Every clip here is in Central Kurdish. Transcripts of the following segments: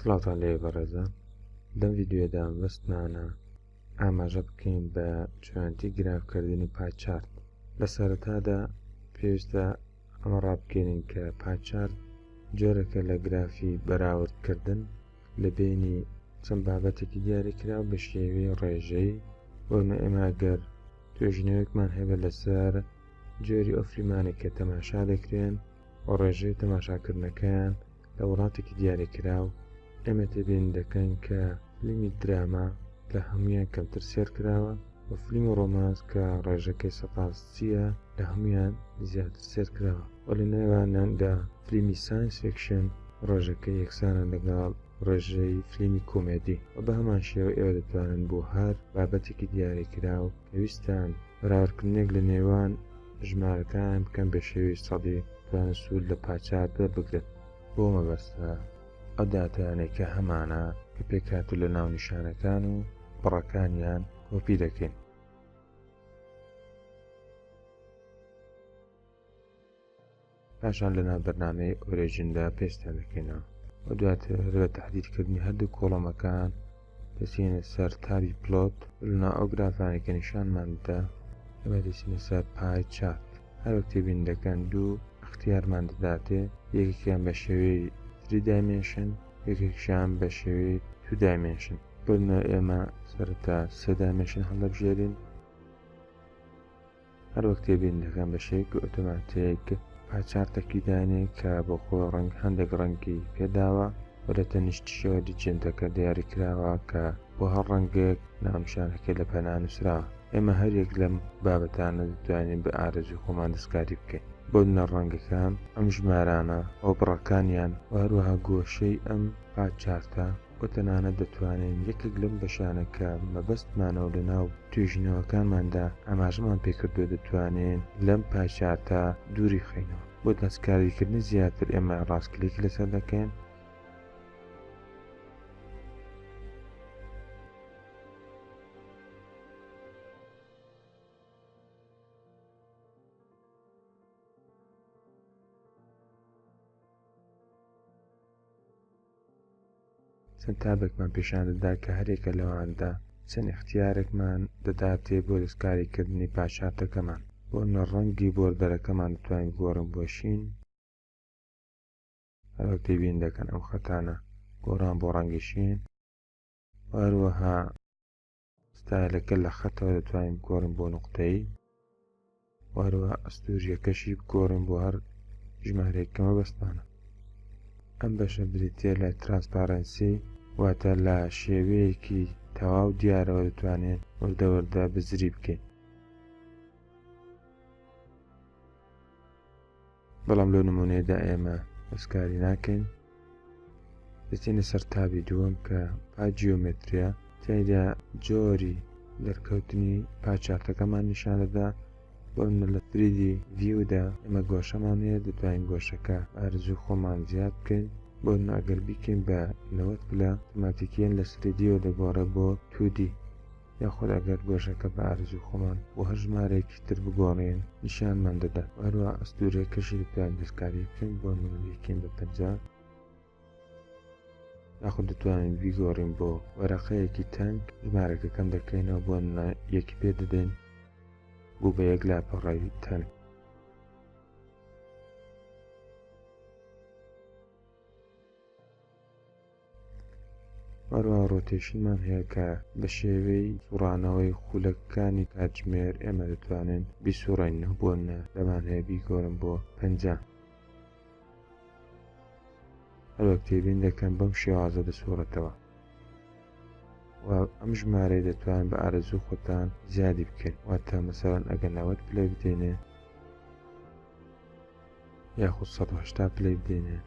سڵاوتان لێ بەڕێزان لەم ڤیدیۆدا مەبەستمانە ئاماژە بکەین بە چۆنیەتی گرافکردنی pie chart لە سەرەتادا پێویستە ئەمە ڕابگەیەنین کە pie chart جۆرێکە لە گرافی بەراوردکردن لە بینی چەند بابەتێکی دیاریکراو بە شێوەی ڕێژەیی بۆ ئێمە ئەگەر توێژینەوەیەکمان هەبێت لەسەر جۆری ئەو فلیمانەی کە تەماشا دەکرێن و ڕێژەی تەماشاکردنەکەیان لە وڵاتێکی دیاریکراو، ئێمە تێبینی دەکەین کە فلیمی دراما لە هەموویان کەمتر سێر کراوە و فلیمی ڕۆمانس کە ڕێژەکەی سەتا سییە لە هەموویان زیاتر سێر کراوە و لە نێوانیاندا فلیمی science fiction ڕێژەکەی یەکسانە لەگەڵ ڕێژەی فلیمی کۆمێدی و بە هەمان شێوە ئێوە دەتوانن بۆ هەر بابەتێکی دیاریکراو کە ویستتان بەراوردکردنێک لە نێوان ژمارەکان بکەن بە شێوەی سەدی دەتوانن سوود لە pie chart وەربگرن. بۆ مەبەستە ئەو داتایانەی کە هەمانە کە پێکهاتوو لە ناونیشانەکان و بڕەکانیان کۆپی دەکەین. پاشان لەناو بەرنامەی Origin دا paste یان دەکەینەوە و دواتر بە تەحدیدکردنی هەردوو column ەکان دەچینە سەر tab ی plot لەناو ئەو گرافانەی کە نیشانمان دەدا ئێمە دەچینە سەر pie chart هەروەک تێبینی دەکەن دوو ئەختیارمان دەداتێ یەکێکیان بە شێوەی 3 dimension یەکێکیان بە شێوەی 2 dimension بۆ ئێمە سەرەتا سێ dimension هەڵدەبژێرین هەروەک تێبینی دەکەن بە شێوەیەکی ئۆتۆماتیک pie chart ەکی دانێ کە بۆ خۆی ڕەنگ هەندێک ڕەنگی پێداوە و لە تەنیشتیشەوە legend ەکە دیاری کراوە کە بۆ هەر ڕەنگێک ناونیشانەکەی لە پەنا نووسراوە. ئێمە هەر یەک لەم بابەتانە دەتوانین بە ئارەزووی خۆمان دەستکاری بکەین. بۆ نمونە ڕەنگەکان، ئەم ژمارانە و بڕەکانیان و هەروەها گۆشەی ئەم pie chart ە و تەنانەت دەتوانین یەکێک لەم بەشانە کە مەبەستمانە و لەناو توێژینەوەکانماندا ئاماژەمان پێکردووە دەتوانین لەم pie chart ە دووری بخەینەوە. بۆ دەستکاریکردنی زیاتر ئێمە ڕاست کلیکی لەسەر دەکەین. چەند tab ێکمان پیشان دەدا کە هەریەکە لەواندا چەند ئیختیارێکمان دەداتێ بۆ دەستکاریکردنی pie chart ەکەمان. بۆ نمونە ڕەنگی border ەکەمان دەتوانین بگۆڕین بۆ شین، هەروەک تێبینی دەکەن ئەم خەتانە گۆڕان بۆ ڕەنگی شین، و هەروەها ستایلەکە لە خەتەوە دەتوانین بگۆڕین بۆ نوقتەیی، و هەروەها ئەستوورییەکەشی بگۆڕین بۆ هەر ژمارەیەک کە مەبەستمانە. ئەم بەشە بریتییە لە transparency، واتە لە شێوەیەکی تەواو دیارەوە دەتوانین وردە وردە بزری بکەین. بەڵام لەو نمونەیەدا ئێمە دەستکاری ناکەین. دەچینە سەر tab ی دووەم کە pie geometry یە، تیایدا جۆری دەرکەوتنی pie chart ەکەمان نیشان دەدا. بۆ نمونە لە 3D view دا ئێمە گۆشەمان هەیە، دەتوانین گۆشەکە بە ئارەزووی خۆمان زیاد بکەین. بۆ نمونە ئەگەر بیکەین بە 90 پلە، ئۆتۆماتیکیەن لە 3D ەوە دەگۆڕێ بۆ 2D. یاخود ئەگەر گۆشەکە بە ئارەزووی خۆمان بۆ هەر ژمارەیەکی تر بگۆڕین نیشانمان دەدات. وە هەروەها ئەستوورەکەشی دەتوانین دەستکاری بکەین، بۆ نمونە بیکەین بە 50، یاخود دەتوانین بیگۆڕین بۆ وەرەقەیەکی تەنک، ژمارەکە کەم دەکەینەوە بۆ نمونە یەکی پێ دەدەین بوو بە یەک لاپەڕەی تەنک. هەروەها rotation مان هەیە کە بە شێوەی سوڕانەوەی خولەکانی کاتژمێر ئێمە دەتوانین بیسوڕێنینەوە، بۆ نمونە لەمان هەیە بیگۆڕین بۆ 50. هەروەک تێبین دەکەن بەم شێوازە دەسوڕێتەوە و ئەم ژمارەی دەتوان بە ئارەزوو خۆتان زیادی بکەین، واتە مەسەلەن ئەگەر 90 پلەی بدەینێ یاخود 180 پلەی بدەینێ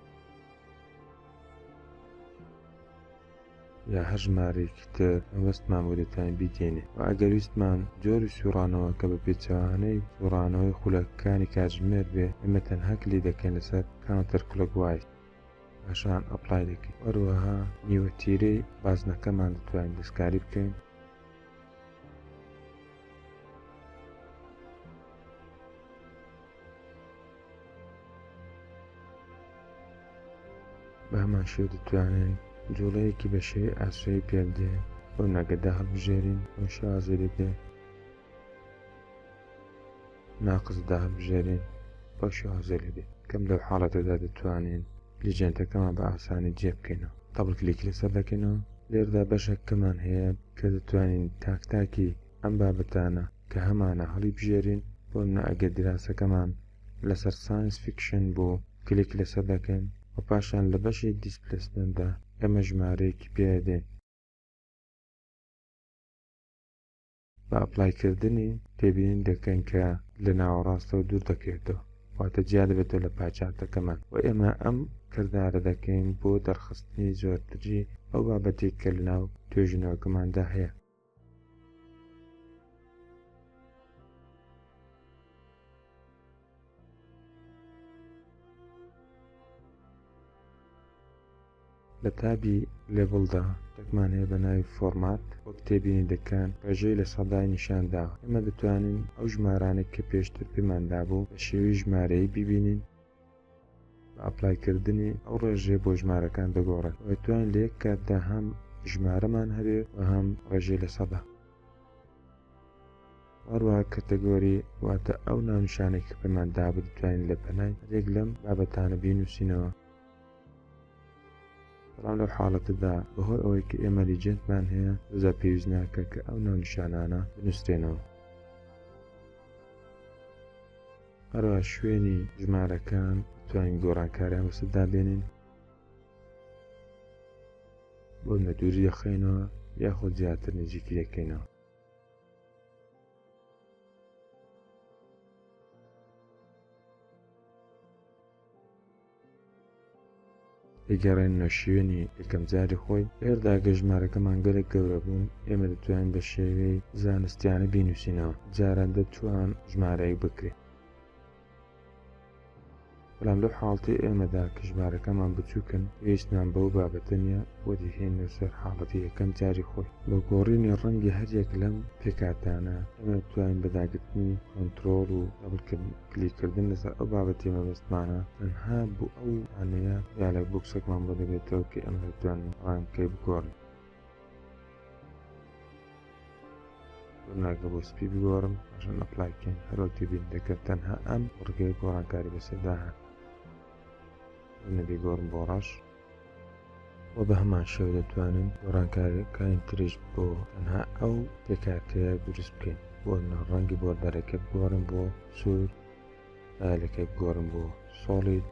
یا هەر ژمارەیەکی تر مەبەستمان بوو دەتوانین بیدەینێ. وە ئەگەر ویستمان جۆری سوڕانەوەکە بە پێچەوانەی سوڕانەوەی خولەکەکانی کاتژمێر بێ، ئێمە تەنها کلیک دەکەین لەسەر counterclockwise پاشان apply دەکەین. هەروەها نیوە تیرەی بازنەکەمان دەتوانین دەستکاری بکەین. بە هەمان شێوە دەتوانین جوڵەیەکی بە شێوەی ئاسۆیی پێ بدێ، بۆ ناگەدا هەڵبژێرین بەم شێوازەی لێ دێ، ناقس دا هەڵبژێرین بەو شێوازەی لێ دێ. کەم لەو حاڵەتەدا دەتوانین legend ەکەمان بە ئاسانی جێ بکەینەوە. double click ی لەسەر دەکەینەوە. لێرەدا بەشێکەمان هەیە کە دەتوانین تاک تاکی ئەم بابەتانە کە هەمانە هەڵیبژێرین. بۆ نمونە ئەگەر دیراسەکەمان لەسەر science fiction بوو کلیک لەسەر دەکەین و پاشان لە بەشی displacement دا ئێمە ژمارەیەکی پێ دەدەین. بە apply کردنی تێبینی دەکەین کە لە ناوەڕاستەوە دوور دەکەوێتەوە، واتە جیا دەبێتەوە لە pie chart ەکەمان و ئێمە ئەم کردارە دەکەین بۆ دەرخستنی زۆرتری ئەو بابەتێک کە لەناو توێژینەوەکەماندا هەیە. لە tab ی label دا شتێکمان هەیە بە ناوی format، وەک تێبینی دەکەن ڕێژەی لە سەدای نیشان داوە. ئێمە دەتوانین ئەو ژمارانەی کە پێشتر پێمان دابوو بە شێوەی ژمارەیی بیبینین. بە apply کردنی ئەو ڕێژەیە بۆ ژمارەکان دەگۆڕێت و دەتوانین لە یەک کاتدا هەم ژمارەمان هەبێ و هەم ڕێژەی لە سەدا. هەروەها category واتە ئەو ناونیشانەی کە پێمان دابوو دەتوانین لە پەنای هەریەک لەم بابەتانە بینووسینەوە. بەڵام لەو حاڵەتەدا بەهۆی ئەوەی کە ئێمە legend مان هەیە زۆر پێویست ناکە کە ئەو ناونیشانانە بنووسرێنەوە. هەروەها شوێنی ژمارەکان دەتوانین گۆڕانکاریان بەسەردا بێنین، بۆ نمونە دووری دەخەینەوە یاخود زیاتر نزیکی دەکەینەوە. دەگەڕێنەوە شوێنی یەکەم جاری خۆی. لێرەدا ئەگەر ژمارەکەمان گەلێک گەورە بوون ئێمە دەتوانین بە شێوەی زانستیانە بینووسینەوە، جاران دەتوان ژمارەیەک بکرێت، بەڵام لەو حاڵەتەی ئێمەدا کە ژمارەکەمان بچووکن پێویستمان بەو بابەتە نییە و دەیهێنینەوە سەر حاڵەتی یەکەم جاری خۆی. بە گۆڕینی ڕەنگی هەریەک لەم پێکهاتانە ئێمە دەتوانین بە داگرتنی کۆنترۆڵ و double کلیککردن لەسەر ئەو بابەتەی مەبەستمانە تەنها بۆ ئەو خانەیە dialog box ێکمان بۆ دەبێتەوە کە ئێمە دەتوانین ڕەنگەکەی بگۆڕین. بۆ ناگە بۆ سپی بگۆڕم پاشان apply بکەین هەروەک تێبینی دەکرد تەنها ئەم بڕگەیە گۆڕانکاری بەسەردا هات. بۆ نەبیگۆڕم بۆ ڕەش و بە هەمان شێوە دەتوانین گۆڕانکاریەکانی تریش بۆ تەنها ئەو پێکهاتەیە دروست بکەین. بۆ نمونە ڕەنگی border ەکە بگۆڕین بۆ سوور، style ەکەی بگۆڕین بۆ solid،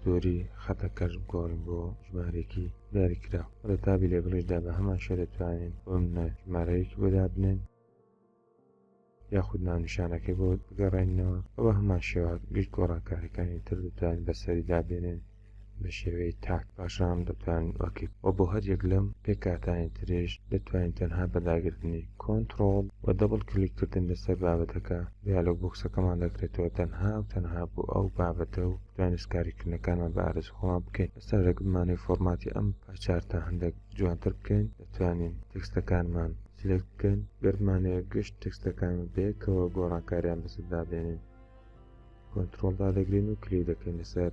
زۆری خەتەکەش بگۆڕین بۆ ژمارەیەکی دیاریکراو. لە tab ی label یشدا بە هەمان شێوە دەتوانین بۆ نمونە ژمارەیەکی بۆ دابنێین یاخود ناونیشانەکەی بۆ بگەڕێنینەوە و بە هەمان شێوە گشت گۆڕانکاریەکانی تر دەتوانین بەسەریدا بێنین بە شێوەی تاک. پاشان دەتوانین OK و بۆ هەر یەک لەم پێکهاتانی تریش دەتوانین تەنها بە داگرتنی کۆنتڕۆڵ و double click کردن لەسەر بابەتەکە dialog box ەکەمان دەکرێتەوە تەنها و تەنها بۆ ئەو بابەتە و دەتوانین دەستکاریکردنەکانمان بە ئارەزوی خۆمان بکەین. ئێستا ئەگەر بمانەوێت format ی ئەم pie chart ە هەندێک جوانتر بکەین دەتوانین text ەکانمان select بکەین. گەر بمانەوێت گشت text ەکانمان بەیەکەوە گۆڕانکاریان بەسەردا بێنین کۆنتڕۆڵ دادەگرین و کلیک دەکەین لەسەر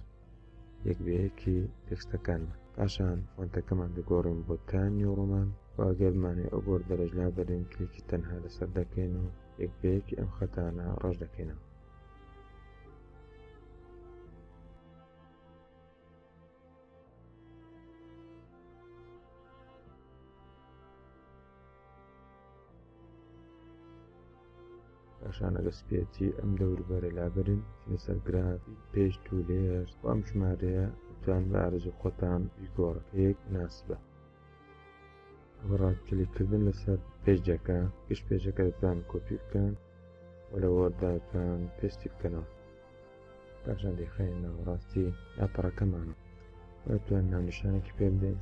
یەک بە یەکی text ەکانمان. پاشان font ەکەمان دەگۆڕین بۆ Times New Roman و ئەگەر بمانەوێت ئەو border ەش لابەرین کلیکی تەنها لەسەر دەکەین و یەک بە یەکی ئەم خەتانە ڕەش دەکەینەوە. پاشان ئەگەر سپێتی ئەم دەوروبەرە لابەرین لەسەر graph page to layer و ئەم ژمارەیە دەتوان بە ئارەزوو خۆتان بیگۆڕن کە یەک مناسبە. ئەوە right click کردن لەسەر page ەکە گشت page ەکە دەتوان کۆپی بکەن و لە Word دا دەتوان paste ی بکەنەوە. پاشان دەیخەینە ناوەڕاستی لاپەڕەکەمانەوە و دەتوان ناونیشانێکی پێ بدەین.